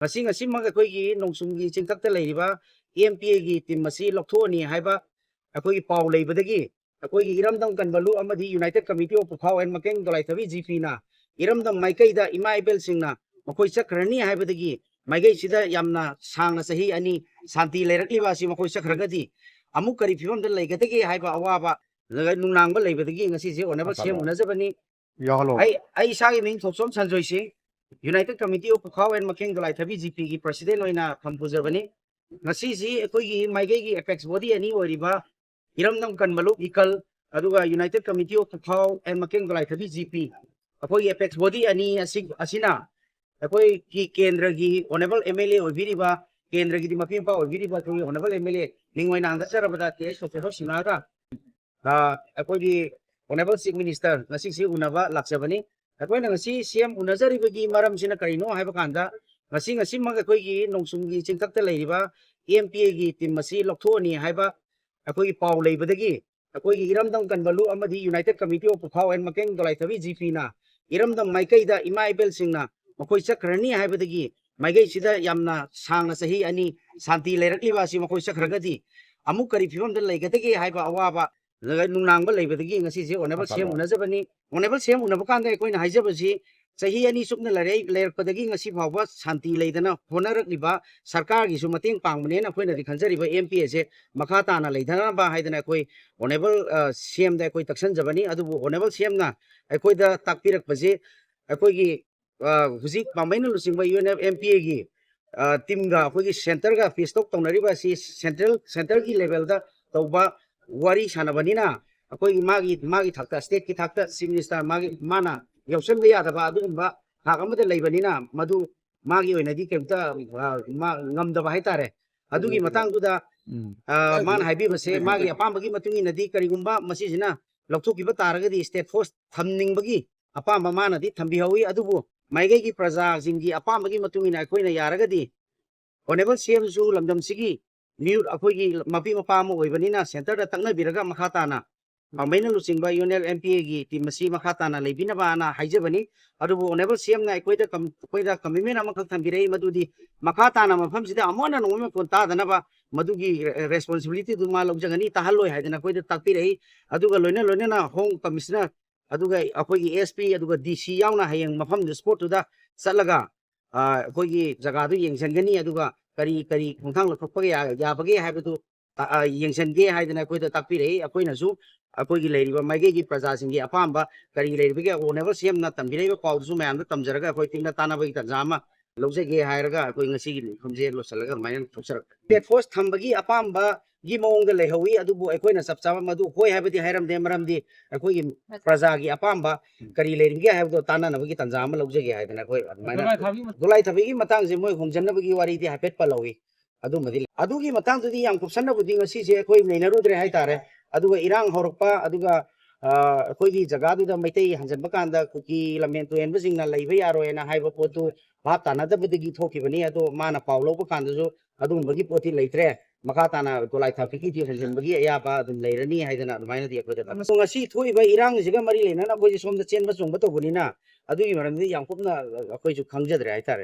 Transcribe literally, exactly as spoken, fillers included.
ꯉꯁꯤ ꯉꯁꯤꯃꯛ ꯑꯩꯈꯣꯏꯒꯤ ꯅꯣꯡꯆꯨꯝꯒꯤ ꯆꯤꯡꯊꯛꯇ ꯂꯩꯔꯤꯕ M P A ꯒꯤ team ꯑꯁꯤ ꯂꯧꯊꯣꯛꯑꯅꯤ ꯍꯥꯏꯕ ꯑꯩꯈꯣꯏꯒꯤ ꯄꯥꯎ ꯂꯩꯕꯗꯒꯤ ꯑꯩꯈꯣꯏꯒꯤ ꯏꯔꯝꯗꯝ ꯀꯟꯕ ꯂꯨꯞ ꯑꯃꯗꯤ United Committee of Pukhao and Makheng Dolaithabi G P ꯅ ꯏꯔꯝꯗꯝ ꯃꯥꯏꯀꯩꯗ ꯏꯃꯥ ꯏꯕꯦꯜꯁꯤꯡꯅ ꯃꯈꯣꯏ ꯆꯠꯈ꯭ꯔꯅꯤ ꯍꯥꯏꯕꯗꯒꯤ ꯃꯥꯏꯀꯩꯁꯤꯗ ꯌꯥꯝꯅ ꯁꯥꯡꯅ ꯆꯍꯤ ꯑꯅꯤ ꯁꯥꯟꯇꯤ ꯂꯩꯔꯛꯂꯤꯕ ꯑꯁꯤ ꯃꯈꯣꯏ ꯆꯠꯈ꯭ꯔꯒꯗꯤ ꯑꯃꯨꯛ ꯀꯔꯤ ꯐꯤꯕꯝꯗ ꯂꯩꯒꯗꯒꯦ ꯍꯥꯏꯕ ꯑꯋꯥꯕ ꯅꯨꯡꯅꯥꯡꯕ ꯂꯩꯕꯗꯒꯤ ꯉꯁꯤꯁꯦ Honourable C M ꯎꯅꯖꯕꯅꯤ꯫ ꯑꯩ ꯑꯩ ꯏꯁꯥꯒꯤ ꯃꯤꯡ ꯊꯣꯛꯆꯣꯝ ꯁꯟꯖꯣꯏ ꯁꯤꯡ, United Committee of Pukhao and Makheng Dolaithabi G P ꯒꯤ president ꯑꯣꯏꯅ ꯐꯝ ꯄꯨꯖꯕꯅꯤ꯫ ꯉꯁꯤꯁꯤ ꯑꯩꯈꯣꯏꯒꯤ ꯃꯥꯏꯀꯩꯒꯤ apex body ꯑꯅꯤ ꯑꯣꯏꯔꯤꯕ ꯏꯔꯝꯗꯝ ꯀꯟꯕ ꯂꯨꯞ ꯏꯀꯜ ꯑꯗꯨꯒ United Committee of Pukhao and Makheng Dolaithabi G P, ꯑꯩꯈꯣꯏꯒꯤ apex body ꯑꯅꯤ ꯑꯁꯤ ꯑꯁꯤꯅ ꯑꯩꯈꯣꯏꯒꯤ ꯀꯦꯟꯗ꯭ꯔꯒꯤ Honourable M L A ꯑꯣꯏꯕꯤꯔꯤꯕ, ꯀꯦꯟꯗ꯭ꯔꯒꯤꯗꯤ ꯃꯄꯤ ꯃꯄꯥ ꯑꯣꯏꯕꯤꯔꯤꯕ ꯑꯩꯈꯣꯏꯒꯤ Honourable M L A ꯅꯤꯡꯉꯣꯏ ꯅꯥꯡꯗ ꯆꯔꯕꯗ T H ꯁꯣꯆꯦꯁꯣꯔ ꯁꯤꯡꯍꯒ ꯑ, ꯑꯩꯈꯣꯏꯒꯤ Honourable Chief Minister ꯉꯁꯤꯁꯤ ꯎꯅꯕ ꯂꯥꯛꯆꯕꯅꯤ꯫ ꯑꯩꯈꯣꯏꯅ ꯉꯁꯤ C M ꯎꯅꯖꯔꯤꯕꯒꯤ ꯃꯔꯝꯁꯤꯅ ꯀꯔꯤꯅꯣ ꯍꯥꯏꯕ ꯀꯥꯟꯗ, ꯉꯁꯤ ꯉꯁꯤꯃꯛ ꯑꯩꯈꯣꯏꯒꯤ ꯅꯣꯡꯆꯨꯝꯒꯤ ꯆꯤꯡꯊꯛꯇ ꯂꯩꯔꯤꯕ M P A ꯒꯤ team ꯑꯁꯤ ꯂꯧꯊꯣꯛꯑꯅꯤ ꯍꯥꯏꯕ ꯑꯩꯈꯣꯏꯒꯤ ꯄꯥꯎ ꯂꯩꯕꯗꯒꯤ ꯑꯩꯈꯣꯏꯒꯤ ꯏꯔꯝꯗꯝ ꯀꯟꯕ ꯂꯨꯞ ꯑꯃꯗꯤ United Committee of Pukhao and Makheng Dolaithabi G P ꯅ ꯏꯔꯝꯗꯝ ꯃꯥꯏꯀꯩꯗ ꯏꯃꯥ ꯏꯕꯦꯜꯁꯤꯡꯅ ꯃꯈꯣꯏ ꯆꯠꯈ꯭ꯔꯅꯤ ꯍꯥꯏꯕꯗꯒꯤ ꯃꯥꯏꯀꯩꯁꯤꯗ ꯌꯥꯝꯅ ꯁꯥꯡꯅ ꯆꯍꯤ ꯑꯅꯤ ꯁꯥꯟꯇꯤ ꯂꯩꯔꯛꯂꯤꯕ ꯑꯁꯤ ꯃꯈꯣꯏ ꯆꯠꯈ꯭ꯔꯒꯗꯤ ꯑꯃꯨꯛ ꯀꯔꯤ ꯐꯤꯕꯝꯗ ꯂꯩꯒꯗꯒꯦ ꯍꯥꯏꯕ ꯑꯋꯥꯕ ꯅꯨꯡꯅꯥꯡꯕ ꯂꯩꯕꯗꯒꯤ ꯉꯁꯤꯁꯦ Honourable C M ꯎꯅꯖꯕꯅꯤ꯫ Honourable C M ꯎꯅꯕ ꯀꯥꯟꯗ ꯑꯩꯈꯣꯏꯅ ꯍꯥꯏꯖꯕꯁꯤ ꯆꯍꯤ ꯑꯅꯤ ꯆꯨꯞꯅ ꯂꯩꯔꯛ-, ꯂꯩꯔꯛꯄꯗꯒꯤ ꯉꯁꯤ ꯐꯥꯎꯕ ꯁꯥꯟꯇꯤ ꯂꯩꯗꯅ ꯍꯣꯠꯅꯔꯛꯂꯤꯕ ꯁꯔꯀꯥꯔꯒꯤꯁꯨ ꯃꯇꯦꯡ ꯄꯥꯡꯕꯅꯦꯅ ꯑꯩꯈꯣꯏꯅꯗꯤ ꯈꯟꯖꯔꯤꯕ M P A ꯁꯦ ꯃꯈꯥ ꯇꯥꯅ ꯂꯩꯊꯅꯕ ꯍꯥꯏꯗꯅ ꯑꯩꯈꯣꯏ Honourable, ꯑ, C M ꯗ ꯑꯩꯈꯣꯏ ꯇꯛꯁꯟꯖꯕꯅꯤ꯫ ꯑꯗꯨꯕꯨ Honourable C M ꯅ ꯑꯩꯈꯣꯏꯗ ꯇꯥꯛꯄꯤꯔꯛꯄꯁꯦ ꯑꯩꯈꯣꯏꯒꯤ, ꯑ, ꯍꯧꯖꯤꯛ ꯄꯥꯝꯕꯩꯅ ꯂꯨꯆꯤꯡꯕ U N F M P A ꯒꯤ, ꯑ, team ꯒ ꯑꯩꯈꯣꯏꯒꯤ centre ꯒ face talk ꯇꯧꯅꯔꯤꯕ ꯑꯁꯤ central, centre ꯒꯤ level ꯗ ꯇꯧꯕ ꯋꯥꯔꯤ ꯁꯥꯟꯅꯕꯅꯤꯅ ꯑꯩꯈꯣꯏꯒꯤ ꯃꯥꯒꯤ, ꯃꯥꯒꯤ ꯊꯥꯛꯇ, state ꯀꯤ ꯊꯥꯛꯇ Chief Minister ꯃꯥꯒꯤ, ꯃꯥꯅ ꯌꯥꯎꯁꯟꯕ ꯌꯥꯗꯕ ꯑꯗꯨꯒꯨꯝꯕ ꯊꯥꯛ ꯑꯃꯗ ꯂꯩꯕꯅꯤꯅ ꯃꯗꯨ ꯃꯥꯒꯤ ꯑꯣꯏꯅꯗꯤ ꯀꯩꯝꯇ, ꯑ, ꯃꯥ ꯉꯝꯗꯕ ꯍꯥꯏꯇꯥꯔꯦ꯫ ꯑꯗꯨꯒꯤ ꯃꯇꯥꯡꯗꯨꯗ, ꯎꯝ꯫ ꯑ, ꯃꯥꯅ ꯍꯥꯏꯕꯤꯕꯁꯦ ꯃꯥꯒꯤ ꯑꯄꯥꯝꯕꯒꯤ ꯃꯇꯨꯡ ꯏꯟꯅꯗꯤ ꯀꯔꯤꯒꯨꯝꯕ ꯃꯁꯤꯁꯤꯅ ꯂꯧꯊꯣꯛꯈꯤꯕ ꯇꯥꯔꯒꯗꯤ state force ꯊꯝꯅꯤꯡꯕꯒꯤ ꯑꯄꯥꯝꯕ ꯃꯥꯅꯗꯤ ꯊꯝꯕꯤꯍꯧꯋꯤ꯫ ꯑꯗꯨꯕꯨ ꯃꯥꯏꯀꯩꯒꯤ ꯄ꯭ꯔꯖꯥꯁꯤꯡꯒꯤ ꯑꯄꯥꯝꯕꯒꯤ ꯃꯇꯨꯡ ꯏꯟꯅ ꯑꯩꯈꯣꯏꯅ ꯌꯥꯔꯒꯗꯤ Honourable C M ꯁꯨ ꯂꯝꯗꯝꯁꯤꯒꯤ ꯃꯤꯍꯨꯠ ꯑꯩꯈꯣꯏꯒꯤ ꯃꯄꯤ ꯃꯄꯥ ꯑꯃ ꯑꯣꯏꯕꯅꯤꯅ centre ꯗ ꯇꯛꯅꯕꯤꯔꯒ ꯃꯈꯥ ꯇꯥꯅ ꯄꯥꯝꯕꯩꯅ ꯂꯨꯆꯤꯡꯕ ꯌꯨꯅꯤꯌꯟ ꯑꯦꯝ ꯄꯤ ꯑꯦꯒꯤ ꯇꯤꯝ ꯑꯁꯤ ꯃꯈꯥ ꯇꯥꯅ ꯂꯩꯕꯤꯅꯕꯅ ꯍꯥꯏꯖꯕꯅꯤ꯫ ꯑꯗꯨꯕꯨ ꯑꯣꯅꯦꯕꯜ ꯁꯤ ꯑꯦꯝꯅ ꯑꯩꯈꯣꯏꯗ ꯀꯝ-, ꯑꯩꯈꯣꯏꯗ ꯀꯃꯤꯠꯃꯦꯟ ꯑꯃꯈꯛ ꯊꯝꯕꯤꯔꯛꯏ, ꯃꯗꯨꯗꯤ ꯃꯈꯥ ꯇꯥꯅ ꯃꯐꯝꯁꯤꯗ ꯑꯃꯨꯛ ꯍꯟꯅ ꯅꯣꯡꯃꯩ ꯃꯈꯣꯟ ꯇꯥꯗꯅꯕ ꯃꯗꯨꯒꯤ ꯔꯦ-, ꯔꯦꯁꯄꯣꯟꯁꯤꯕꯤꯂꯤꯇꯤꯗꯨ ꯃꯥ ꯂꯧꯖꯒꯅꯤ, ꯇꯥꯍꯜꯂꯣꯏ ꯍꯥꯏꯗꯅ ꯑꯩꯈꯣꯏꯗ ꯇꯥꯛꯄꯤꯔꯛꯏ꯫ ꯑꯗꯨꯒ ꯂꯣꯏꯅ ꯂꯣꯏꯅꯅ ꯍꯣꯝ ꯀꯃꯤꯁꯅꯔ, ꯑꯗꯨꯒ ꯑꯩꯈꯣꯏꯒꯤ ꯑꯦꯁ ꯄꯤ, ꯑꯗꯨꯒ ꯗꯤ ꯁꯤ ꯌꯥꯎꯅ ꯍꯌꯦꯡ ꯃꯐꯝꯗꯨ, ꯁ꯭ꯄꯣꯠꯇꯨꯗ ꯆꯠꯂꯒ, ꯑ, ꯑꯩꯈꯣꯏꯒꯤ ꯖꯒꯥꯗꯨ ꯌꯦꯡꯁꯤꯟꯒꯅꯤ, ꯑꯗꯨꯒ ꯀꯔꯤ ꯀꯔꯤ ꯈꯣꯡꯊꯥꯡ ꯂꯧꯊꯣꯛꯄꯒ ꯌꯥ-, ꯌꯥꯕꯒꯦ ꯍꯥꯏꯕꯗꯨ ꯇ-, ꯑ, ꯌꯦꯡꯁꯤꯟꯒꯦ ꯍꯥꯏꯗꯅ ꯑꯩꯈꯣꯏꯗ ꯇꯥꯛꯄꯤꯔꯛꯏ꯫ ꯑꯩꯈꯣꯏꯅꯁꯨ ꯑꯩꯈꯣꯏꯒꯤ ꯂꯩꯔꯤꯕ ꯃꯥꯏꯀꯩꯒꯤ ꯄ꯭ꯔꯖꯥꯁꯤꯡꯒꯤ ꯑꯄꯥꯝꯕ ꯀꯔꯤ ꯂꯩꯔꯤꯕꯒꯦ, ꯑꯣꯅꯦꯕꯜ ꯁꯤ ꯑꯦꯝꯅ ꯇꯝꯕꯤꯔꯛꯏꯕ ꯄꯥꯎꯗꯨꯁꯨ ꯃꯌꯥꯝꯗ ꯇꯝꯖꯔꯒ ꯑꯩꯈꯣꯏ ꯇꯤꯡꯅ ꯇꯥꯟꯅꯕꯒꯤ ꯇꯥꯟꯖꯥ ꯑꯃ ꯂꯧꯖꯒꯦ ꯍꯥꯏꯔꯒ ꯑꯩꯈꯣꯏ ꯉꯁꯤꯒꯤ ꯃꯤꯐꯝꯁꯦ ꯂꯣꯏꯁꯤꯜꯂꯒ ꯑꯗꯨꯃꯥꯏꯅ ꯊꯣꯛꯆꯔꯛꯄꯅꯤ꯫ ꯁ꯭ꯇꯦꯠ ꯐꯣꯔꯁ ꯊꯝꯕꯒꯤ ꯑꯄꯥꯝꯕꯒꯤ ꯃꯑꯣꯡꯗ ꯂꯩꯍꯧꯋꯤ, ꯑꯗꯨꯕꯨ ꯑꯩꯈꯣꯏꯅ ꯆꯞ ꯆꯥꯕ ꯃꯗꯨ ꯍꯣꯏ ꯍꯥꯏꯕꯗꯤ ꯍꯥꯏꯔꯝꯗꯦ, ꯃꯔꯝꯗꯤ ꯑꯩꯈꯣꯏꯒꯤ ꯄ꯭ꯔꯖꯥꯒꯤ ꯑꯄꯥꯝꯕ ꯀꯔꯤ ꯂꯩꯔꯤꯕꯒꯦ ꯍꯥꯏꯕꯗꯣ ꯇꯥꯟꯅꯅꯕꯒꯤ ꯇꯥꯟꯖꯥ ꯑꯃ ꯂꯧꯖꯒꯦ ꯍꯥꯏꯗꯅ ꯑꯩꯈꯣꯏ ꯑꯗꯨꯃꯥꯏꯅ ꯗꯣꯂꯥꯏ ꯊꯥꯕꯒꯤ ꯃꯇꯥꯡꯁꯦ ꯃꯣꯏ ꯍꯣꯡꯖꯟꯅꯕꯒꯤ ꯋꯥꯔꯤꯗꯤ ꯍꯥꯏꯐꯦꯠ ꯄꯜꯍꯧꯋꯤ꯫ ꯑꯗꯨꯃꯗꯤ ꯂꯩ꯫ ꯑꯗꯨꯒꯤ ꯃꯇꯥꯡꯗꯨꯗꯤ ꯌꯥꯝ ꯀꯨꯞꯁꯟꯅꯕꯨꯗꯤ ꯉꯁꯤꯁꯦ ꯑꯩꯈꯣꯏ ꯅꯩꯅꯔꯨꯗ꯭ꯔꯦ ꯍꯥꯏꯇꯥꯔꯦ꯫ ꯑꯗꯨꯒ ꯏꯔꯥꯡ ꯍꯧꯔꯛꯄ, ꯑꯗꯨꯒ, ꯑ, ꯑꯩꯈꯣꯏꯒꯤ ꯖꯒꯥꯗꯨꯗ ꯃꯩꯇꯩ ꯍꯟꯖꯟꯕ ꯀꯥꯟꯗ ꯀꯨꯀꯤ ꯂꯝꯃꯦꯟ ꯇꯨꯔꯦꯟꯕꯁꯤꯡꯅ ꯂꯩꯕ ꯌꯥꯔꯣꯏꯅ ꯍꯥꯏꯕ ꯄꯣꯠꯇꯨ ꯚꯥꯞ ꯇꯥꯅꯗꯕꯗꯒꯤ ꯊꯣꯛꯈꯤꯕꯅꯤ꯫ ꯑꯗꯣ ꯃꯥꯅ ꯄꯥꯎ ꯂꯧꯕ ꯀꯥꯟꯗꯁꯨ ꯑꯗꯨꯒꯨꯝꯕꯒꯤ ꯄꯣꯠꯇꯤ ꯂꯩꯇ꯭ꯔꯦ꯫ ꯃꯈꯥ ꯇꯥꯅ ꯗꯣꯂꯥꯏ ꯊꯥꯐꯤꯛꯀꯤꯗꯤ ꯍꯟꯖꯟꯕꯒꯤ ꯑꯌꯥꯕ ꯑꯗꯨꯝ ꯂꯩꯔꯅꯤ ꯍꯥꯏꯗꯅ ꯑꯗꯨꯃꯥꯏꯅꯗꯤ ꯑꯩꯈꯣꯏꯗ ꯇꯝꯃꯤ꯫ ꯑꯃꯁꯨꯡ ꯉꯁꯤ ꯊꯣꯛꯏꯕ ꯏꯔꯥꯡꯁꯤꯒ ꯃꯔꯤ ꯂꯩꯅꯅ ꯑꯩꯈꯣꯏꯁꯦ ꯁꯣꯝꯗ ꯆꯦꯟꯕ ꯆꯣꯡꯕ ꯇꯧꯕꯅꯤꯅ ꯑꯗꯨꯒꯤ ꯃꯔꯝꯗꯤ ꯌꯥꯝ ꯀꯨꯞꯅ ꯑꯩꯈꯣꯏꯁꯨ ꯈꯪꯖꯗ꯭ꯔꯦ ꯍꯥꯏꯇꯥꯔꯦ꯫